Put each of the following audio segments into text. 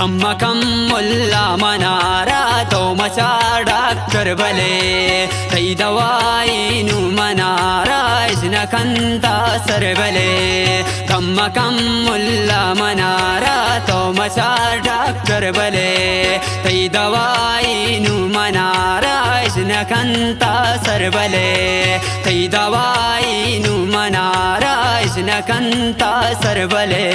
کم مکم ملا منارا تو مچار ڈاکٹر بلے، تئی دوائی نوں منارا اش نہ کنت اثر بلے۔ کم مکم ملا منارا تو مچار ڈاکٹر بلے، تئی دوائی نوں منارا اش نہ کنت اثر بلے، تئی دوائی نوں منارا اش نہ کنت اثر بلے۔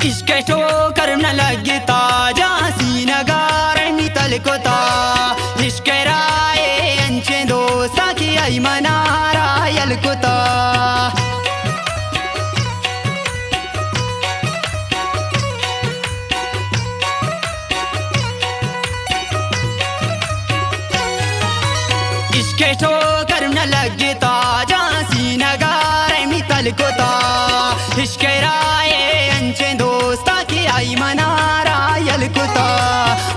عشق ءِ ٹوکر نہ لگتا، جاں سینگ ءَ رحمی تل کتا۔ عشق ءِ راہ ءَ انچیں دوستا کہ آئی منارا یل کتا۔ عشق ءِ ٹوکر نہ لگتا، جاں سینگ ءَ رحمی تل کتا۔ عشق ءِ راہ ءَ انچیں دوستا کہ آئی منارا یل کتا۔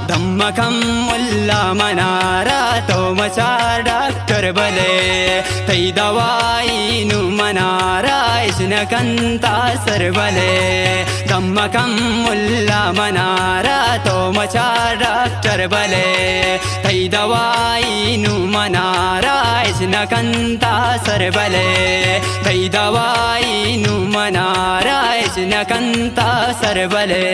دم کم ملا منارا تو مچار ڈاکٹر بلے، تئی دوائی نوں منارا اش نہ کنت اثر بلے۔ دم کم ملا منارا تو مچار ڈاکٹر بلے، تئی دوائی نوں منارا اش نہ کنت اثر بلے، تئی دوائی نوں منارا اش نہ کنت اثر بلے۔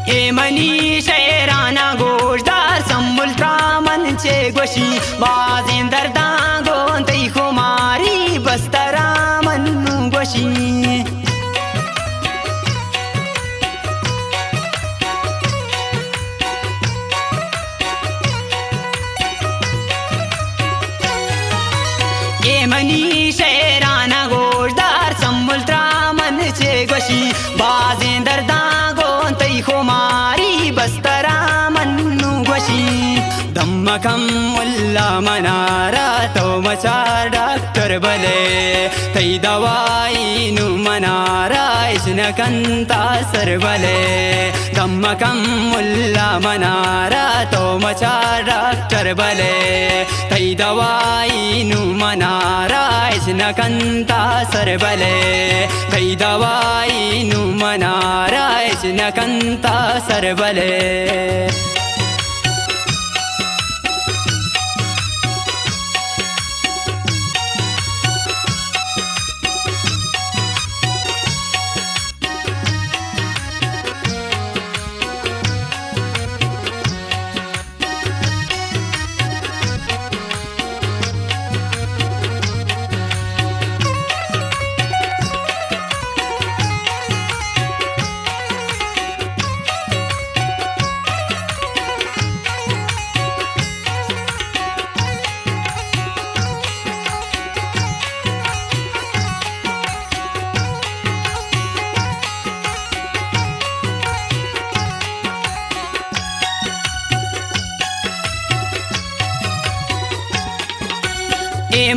اے منی شعراناں گوشدار، سمبل ترا من چے گوشی، بازیں درداں گوں تئی خماری، بس ترا من نوں گوشی۔ اے منی شعراناں گوشدار، سمبل ترا من چے گوشی، بازیں درداں گوں تئی خماری، بس ترا من نوں گوشی۔ دم کم ملا منارا تو مچار ڈاکٹر بلے، تئی دوائی نوں منارا اش نہ کنت اثر بلے۔ دم کم ملا منارا تو مچار ڈاکٹر بلے، تئی دوائی نوں منارا اش نہ کنت اثر بلے، تئی دوائی نوں منارا اش نہ کنت اثر بلے۔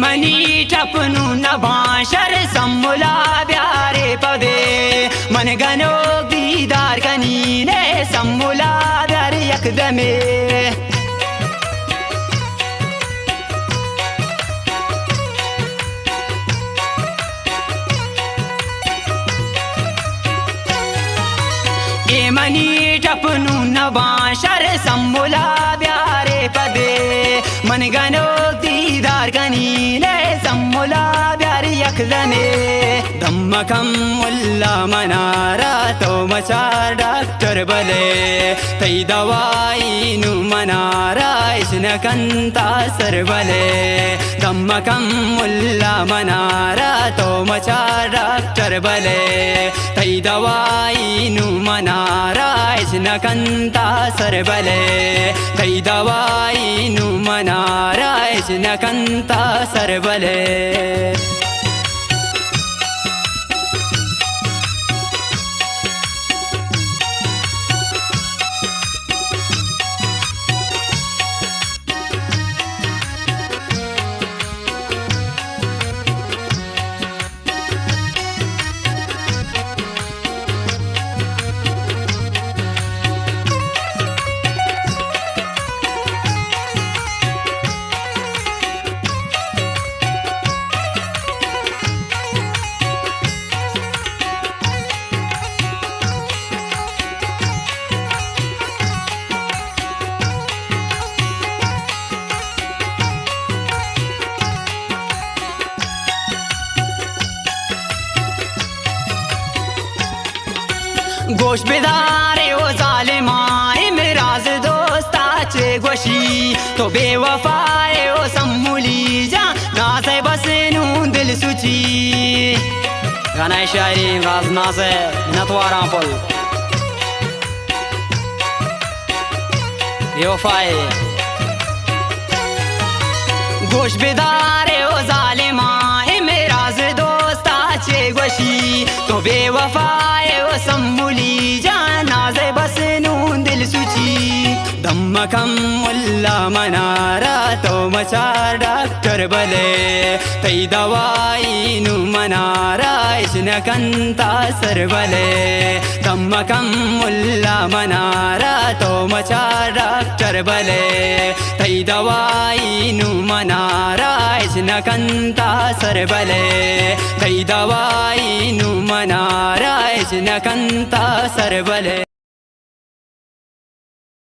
منی ٹپ نوں نباں شر، سمولا بیارے پدے۔ من گنوک دیدار کنی نے، سمولا بیار یک دمے۔ اے منی ٹپ نوں نباں شر، سمولا بیارے پدے۔ من گنوک دیدار کنی نے، سمولا بیار یک دمے۔ دم کم ملا منارا تو مچار ڈاکٹر بلے، تئی دوائی نوں منارا اچ نہ کنتا سر بلے۔ دم کم ملا منارا تو مچار ڈاکٹر بلے، تئی دوائی نوں منارا اچ نہ کنتا سر بلے، تئی دوائی نوں منارا اچ نہ کنتا سر بلے۔ گوش بدارے او ظالماں، امراز دوستا چے گوشی، تو بے وفائے او سمولی جان، نازے بس نوں دل سوچی۔ گانا شاعری امراز نازے، منتواراں پل۔ بے وفائے۔ گوش بدارے او ظالماں، امراز دوستا چے گوشی، تو بے وفائے او سمولی جان، نازے بس نوں دل سوچی۔ دم کم ملا منارا تو مچار ڈاکٹر بلے، تئی دوائی نوں منارا اچ نہ کنتا سر بلے۔ دم کم ملا منارا تو مچار ڈاکٹر بلے، تئی دوائی نوں منارا اچ نہ کنتا سر بلے، تئی دوائی نوں منارا اچ نہ کنتا سر بلے۔